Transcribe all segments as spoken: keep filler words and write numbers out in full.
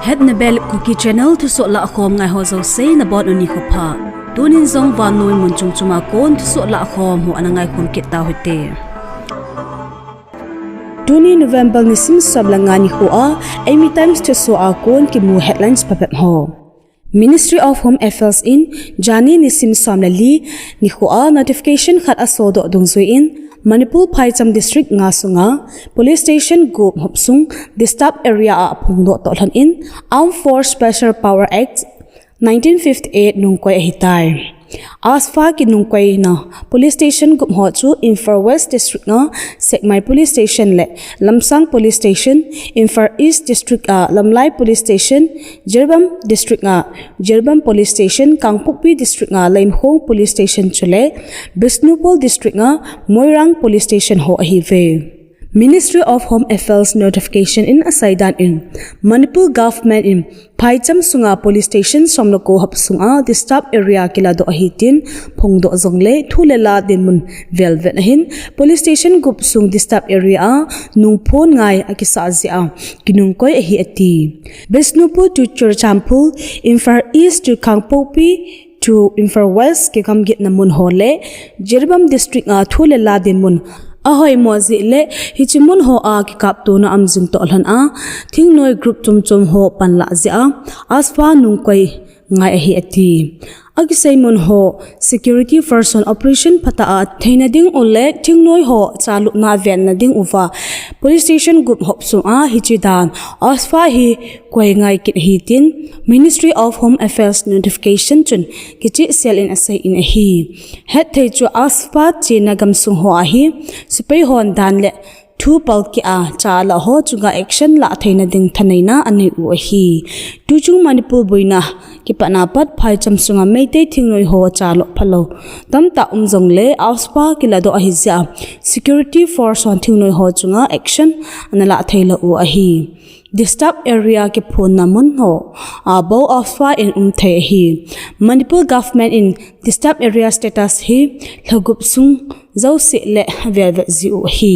Hetna bel Kuki Channel thusoh lahkhom ngai ho jouse nabonun nikho pha. Tunin jong vannoi mun chom chom a kon thusoh lahkhom ho ana ngaikhom kit tau hite. Tuni November nisim som le nga nikho a, Eimi Times thusoh a kon kimu headlines phabep ho. Ministry of Home Affairs in jani nisim som le li nikho a notification khat asodoh dungjui in, Manipur phaicham district nga sunga police station gup hopsung disturbed area a aphongdoh toh lhon in, Armed Force Special Power Act nineteen fifty-eight nungkoi ahitai. AFSPA kinungkoina police station gup ho chu Imphal West District a Sekmai Police Station le Lamsang Police Station, Imphal East District a Lamlai Police Station, Jiribam District a Jiribam Police Station, Kangpokpi District a Leimakhong Police Station chule Bishnupur District a Moirang Police Station ho ahiuve. Ministry of Home Affairs notification in aseidan in, Manipur government in phaicham sunga police station som le ko hopsung a disturbed area kiladoh ahi tin phongdoh jongle thu le la dinmun velvet ahin, police station gup sung disturbed area a nungphon ngai akisah jeh a kinungkoi ahi ati. Bishnupur to Churachandpur, Imphal East to Kangpokpi to Imphal West kigamgitna mun ho le Jiribam District a thu le la dinmun ahoimo jeh le hiche mun ho a kikaptona aum jing toh lhon a, thingnoi group chom chom ho panlah jeh a AFSPA nungkoi ngai ahi ati. Akisei mun ho security force hon operation phatah a theina ding u le thingnoi ho chalupna avenna ding uva police station gup hopsung a hiche dan AFSPA hi koi ngai kit ahi tin Ministry of Home Affairs notification chun kichehsel in asei in ahi. Hetthei chu AFSPA chena gamsung ho ahi, sepai hon dan le thu palkeh a chalah ho chunga action lah theina ding thaneina anei u ahi. Tuchung Manipur boina kipatna pat phaicham sunga Meitei thingnoi ho chalou phalou tamtah um jongle AFSPA kiladoh ahi jeh a security force hon thingnoi ho chunga action analah thei lou u ahi. Disturbed area kiphonna mun ho a bou AFSPA in um thei ahi. Manipur government in disturbed area status hi lhagup sung jouse le avelvet jiu ahi.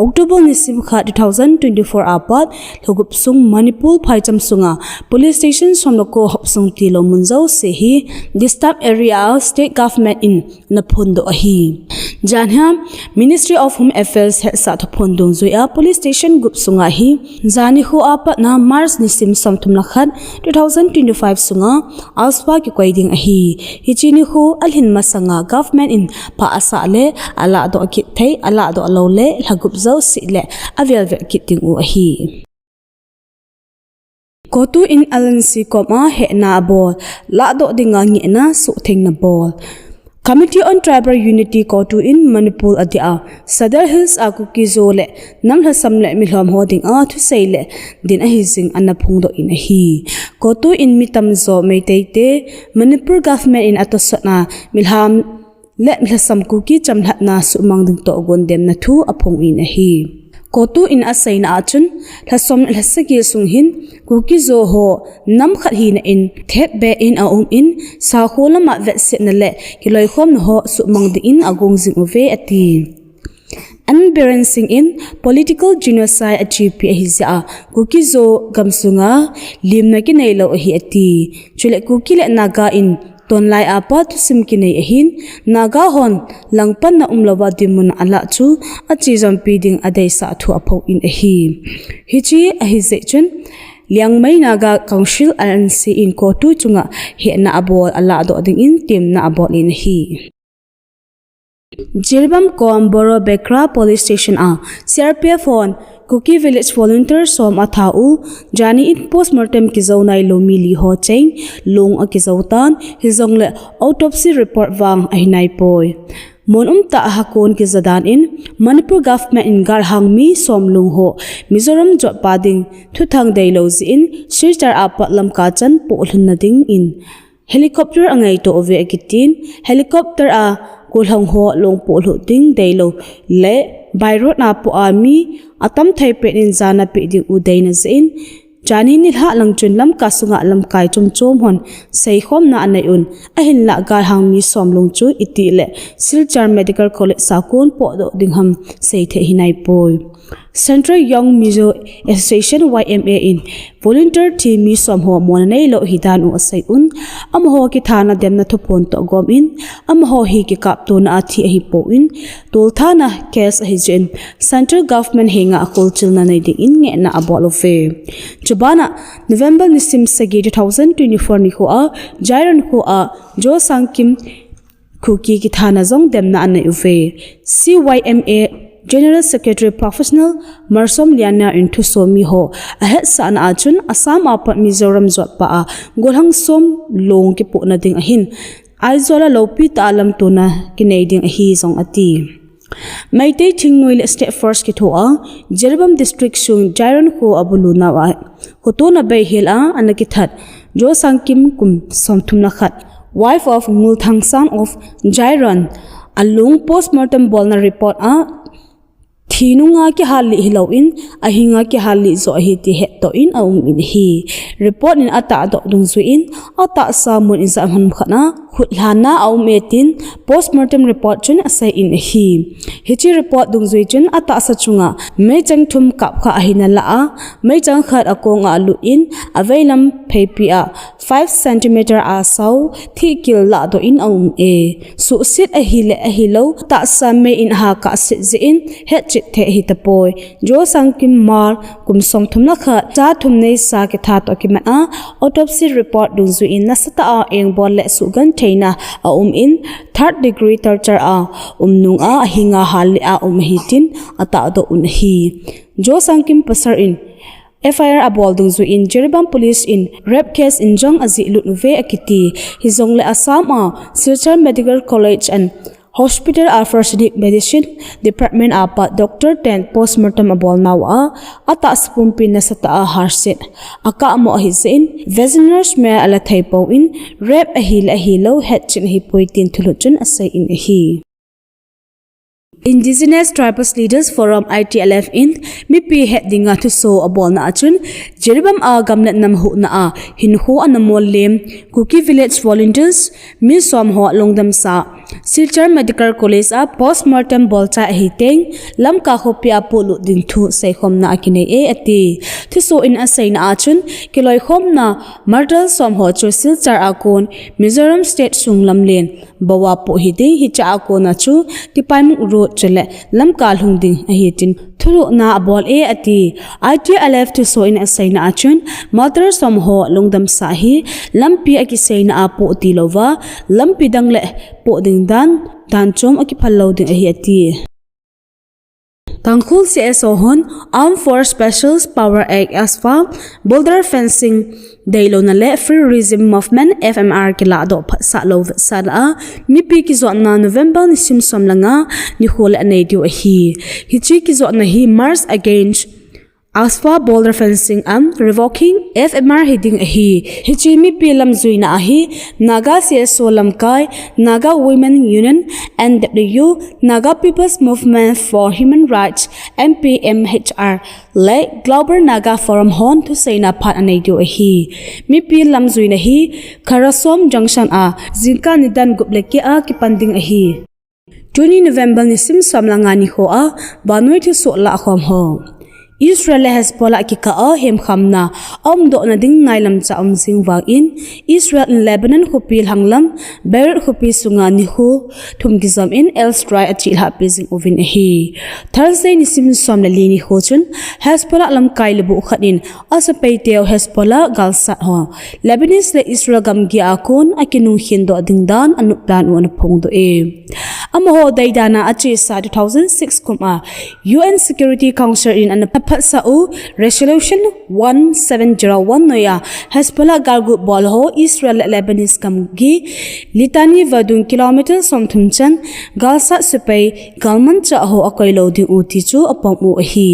October nisim khat two thousand twenty-four a pat lhagup sung Manipur phaicham sunga police station som le ko hopsung tilou mun jouse hi disturbed area a state government in ana phondoh ahi. Janhi a Ministry of Home Affairs hetsah thuphon dungjui a police station gup sunga hi jani nikho a patna March nisim somthum le khat two thousand twenty-five sunga AFSPA kikoi ding ahi. Hiche nikho alhin masanga government in pha asah le alahdoh kit thei, alahdoh lou le lhagup jouse le avelvet kit ding u ahi. CoTU in L N C koma hehna abol, lahdoh dinga ngehna suhthengna bol. Committee on Tribal Unity CoTU in Manipur adia Sadar Hills a Kuki-Zo le nam lhasam le milhom ho dinga thusei le din ahi jing ana phongdoh in ahi. CoTU in mi tamjo Meitei te Manipur government in atosatna milham le lhasam Kuki chamlhatna suhmang ding toh gondemna thu aphong in ahi. CoTU in aseina a chun, lhasom le lhasagi sung hin Kuki-Zo ho nam khat hina in thepbeh in aum in, sakho lama vetsetna le kiloikhomna ho suhmang dingin agong jing uve ati. N Biren Singh in political genocide achepi ahi jeh a Kuki-Zo gamsunga limna kinei lou ahi ati. Chule Kuki le Naga in tonlai a pat thusim kinei ahin, Naga hon langpanna umlouva dinmun alah chu achejompi ding adeisah thu aphong in ahi. Hiche ahi jeh chun Liangmai Naga Council L N C in CoTU chunga hehna abol alahdoh dingin temna abol in ahi. Jiribam kom Boro Bekra Police Station a C R P F hon Kuki Village Volunteer som atha u, jani in postmortem kijou nailou mi li ho cheng long akijou tan, hijongle autopsy report vang ahi naipoi. Mun umtah a hakon kija dan in Manipur government in galhang mi som long ho Mizoram jotpa ding thuthang deilou jeh in Silchar a pat Lamka chan pohlhunna dingin helicopter angaito uve akitin, helicopter a galhang ho long pohlhuh ding deilou le by road a poh a mi atam thei pet in jana peh ding u deina jeh in Jani nilhah lang chun Lamka sunga lamkai chomchom hon seikhomna anei un, ahinlah galhang mi som lung chu itih le Silchar Medical College a kon potdoh ding ham seithei hi naipoi. Central Young Mizo Association, Y M A, in volunteer thi mi som ho mona neilou hidan u asei un, amaho kithana demna thuphon toh gom in, amaho hi kikaptona a thi ahipon, tolthana case ahi jeh in Central Government henga kholchilna nei dingin ngehna abol uve. Chubana November nisim sagi two thousand twenty-four nikho a Jairon kho a Joe Sangkim Kuki kithana jong demna anei uve. C Y M A General Secretary Professional Marsom Liana in thuso miho ahetsahna a chun Assam a pat Mizoram jotpa a golhang som long kipohna ding ahin, Aizawl a lopi tah a lamtona kinei ding ahi jong ati. Meitei thingnoi le State Force kithoa Jiribam District sung Jairon kho abulu nauva khotona beihel a ana kithat Joe Sangkim kum somthum le khat, wife of Ngulthang son of Jairon, along postmortem bolna report a thi nunga kihal lih hilouvin, ahinga kihal lih joh ahi ti hettoh in aum in ahi. Report in atahdoh dungjuiyin, atahsa mun ijat ham khat a khutlhanna aum e tin postmortem report chun asei in ahi. Hiche report dungjui chun atahsa chunga meichang thum kapkha ahi nalai a, meichang khat akonga alut in, aveilam pheipi a five centimeter a sao thihkil lahdoh in aum e. Suhset ahile ahilou, tahsa mei in aha kahset jeh in hetchet thei ahitapoi. Joe Sangkim Hmar, kum somthum le khat, cha thum neisa kithat toh kimat a, autopsy report dungjuiyin nasatah a engbol le suhgentheina aum in, third degree torture a um nunga ahinga hal lih a um ahi tin atahdoh un ahi. Joe Sangkim pasal in F I R abol dungjuiyin Jiribam Police in rape case in jong ajihlut uve akiti. Hijongle Assam a Silchar Medical College and Hospital a Forensic Medicine Department a pat doctor ten postmortem abol nauva, atahsa pumpi nasatah a harset, akahmo ahi jeh in vaginal smell ala thei pon, rape ahile ahilou hetchet ahipoi tin thulhut chun asei in ahi. Indigenous Tribal Leaders Forum, I T L F, in mipi het dinga thuso abolna a chun, Jiribam a gam le nam huhna a hinkho ana mollem Kuki Village Volunteers mi som ho lungdamsa, Silchar Medical College a postmortem bolchai ahiteng, Lamka khopi a polut ding thu seikhomna akinei e ati. Thuso in aseina a chun, kiloikhomna martyr som ho chu Silchar a kon Mizoram State sung lamlen bou a poh hiding, hichea kona chu Tipaimukh Road chule Lamka lhung ding ahi tin thulhuhna abol e ati. I T L F thuso in aseina a chun, martyr som ho lungdamsa hi lampi akiseina a poh tilouva, lampi dang le poh ding dan, dan chom akiphal lou ding ahi ati. Tangkhul C S O hon Armed Force Special Power Act, AFSPA, Border Fencing deilouna le Free Regime Movement, F M R, kilahdoh phatsah lou vetsahna a mipi kijotna November nisim som le nga nikho le anei diu ahi. Hiche kijotna hi March Against AFSPA, Border Fencing and Revoking F M R hiding ahi. Hiche mipi lamjuina a hi Naga C S O lamkai, Naga Women Union, N W, Naga People's Movement for Human Rights, N P M H R, le Global Naga Forum hon thuseina phat anei diu ahi. Mipi lamjuina hi Kharasom Junction a jingkah nidan gup le keh a kipan ding ahi. Tuni November nisim som le nga nikho a vannoi thusoh lahkhom ho. Israel le Hezbollah kikah a hemkhamna aumdohna ding nailam cha aum jing vangin, Israel in Lebanon khopi lhanglam Beirut khopi sunga nikho thum kijom in airstrike achelhahpi jing uvin ahi. Thursday nisim som le li nikho chun Hezbollah lamkai lubuh khat in asepaiteu Hezbollah galsat ho Lebanese le Israel gamgi a kon akinungkhen doh ding dan anop dan u ana phongdoh e. Amaho deidana achesa two thousand six kum a U N Security Council in ana phatsah u Resolution one seven zero one noiya Hezbollah galguh bol ho Israel le Lebanese gamgi Litani vadung kilometer somthum chan galsat sepai galmanchah ho akoilou ding u ti chu apom u ahi.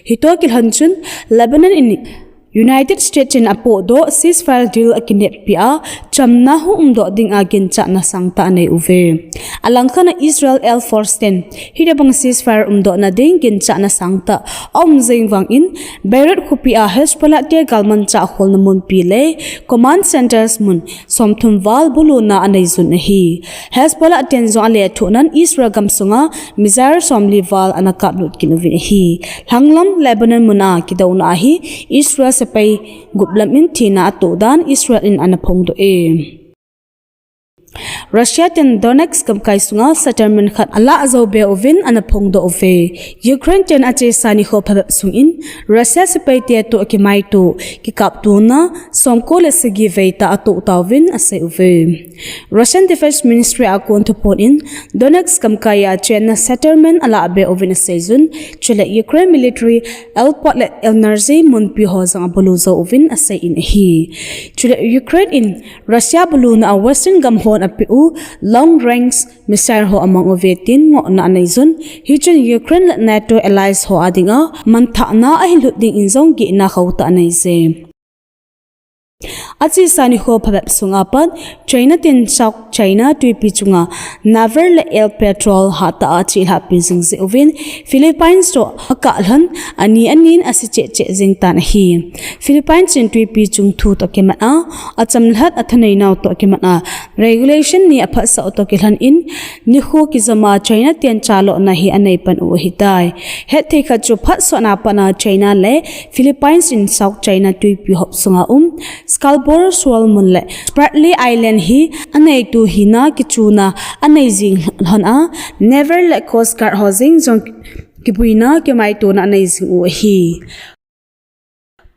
Hitoh kilhon chun Lebanon in United States in apohdoh ceasefire deal akineppi a, chamna hung umdoh dinga ginchahna sangtah anei uve. Alangkhat a Israel Air Force ten hitobang ceasefire umdohna ding ginchahna sangtah aum jeng vangin, Beirut khopi a Hezbollah te galmanchah kholna munpi le command centers mun somthum val buluna anei jun ahi. Hezbollah ten jong alethuhnan Israel gamsunga missile somli val ana kaplut kit uvin ahi. Lhanglam Lebanon muna kidouna ahi, Israel sepai gup lam in thina atoh dan Israel in ana phongdoh e. Russia ten Donetsk gamkai sunga settlement khat alah jou be uvin ana phongdoh uve. Ukraine ten achesa nikho phabep sungin Russia sepai te toh kimaito kikaptona somko le sagi vei tah atoh tauvin asei uve. Russian Defense Ministry a kon thuphon in Donetsk gamkai a chenna settlement alah be uvin asei jun, chule Ukraine military airport le energy munpi ho jong abulu jou uvin asei in ahi. Chule Ukraine in Russia buluna a Western gam hon apeh u long range missile ho amang uve tin ngohna anei jun, hichun Ukraine le NATO allies ho adinga manthahna ahin lhut dingin jong gihna khauhtah anei je. Achesa nikho phabep sunga pat, China ten South China Twipi chunga naval le air patrol hatah a achelhahpi jing jeh uvin, Philippines toh akah lhon ani anin ase cheh cheh jing tan ahi. Philippines in Twipi chung thu toh kimat a, achamlhat athaneinau toh kimat a, regulation ni aphatsah u toh kilhon in, nikho kijoma China ten chalona hi anei pan u ahitai. Hetthei khat chu phatsahna pana China le Philippines in South China Twipi hop sunga um Scarborough Shoal mun le Spratly Island hi aneitu hina kichuna anei jing lhon a, Naval le Coast Guard ho jeng jong kibuina kimaitona anei jing u ahi.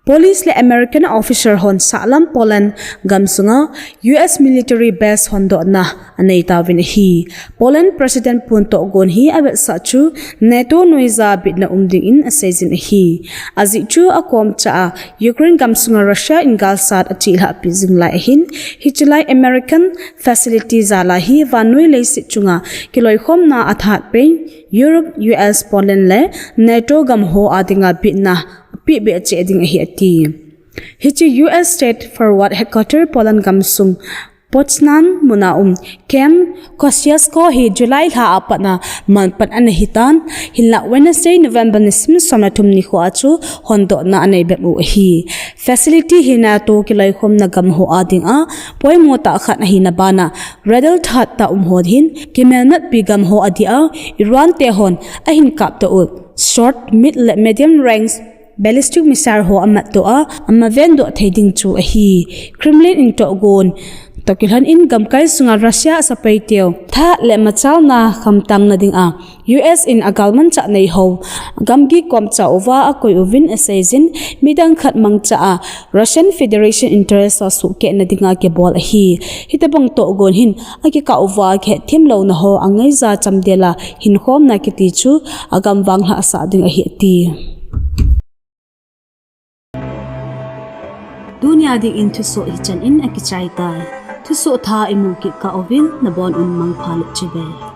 Police le American officer hon sahlam Poland gamsunga U S military base hondohna anei tauvin ahi. Poland President pun tohgon hi avetsah chu NATO noiya bitna um dingin aseijin ahi. Ajeh chu akomcha a Ukraine gamsunga Russia in galsat achelhahpi jing lai ahin, hiche lai American facility jal a hi vannoi leiset chunga kiloikhomna athat pen Europe, U S, Poland le NATO gam ho adinga bitna apeh beh cheh ding ahi ati. Hiche U S State Forward Headquarter Poland gamsung Poznan muna um Camp Kosciuszko hi July lha a patna manpan ana hitan, hinlah Wednesday, November nisim somle thum nikho a chu hondohna anei bep u ahi. Facility hi NATO kiloikhomna gam ho adinga poimo tah khat ahina bana radar that tah um ho hin kimelmatpi gam ho adia Iran te hon ahin kaptoh u short, mid le medium range ballistic missile ho amatdoh a, amavendoh thei ding chu ahi. Kremlin in tohgon toh kilhon in gamkai sunga Russia sepai teu thahat le machalna khamtang nadinga U S in agalmanchah neiho gamgi komcha uva akoi uvin aseijin, midang khat mangcha a Russian Federation interest a suhkeh nadinga kibol ahi. Hitobang tohgon hin akikah uva kihetthem louna ho angaija chamdel a hinkhomna kiti chu agam vanglhahsah ding ahi ati. Tunia dingin thusoh hichan in akichai tai. Thusoh thah imu kit kah uvin nabon un mangpha le chibai.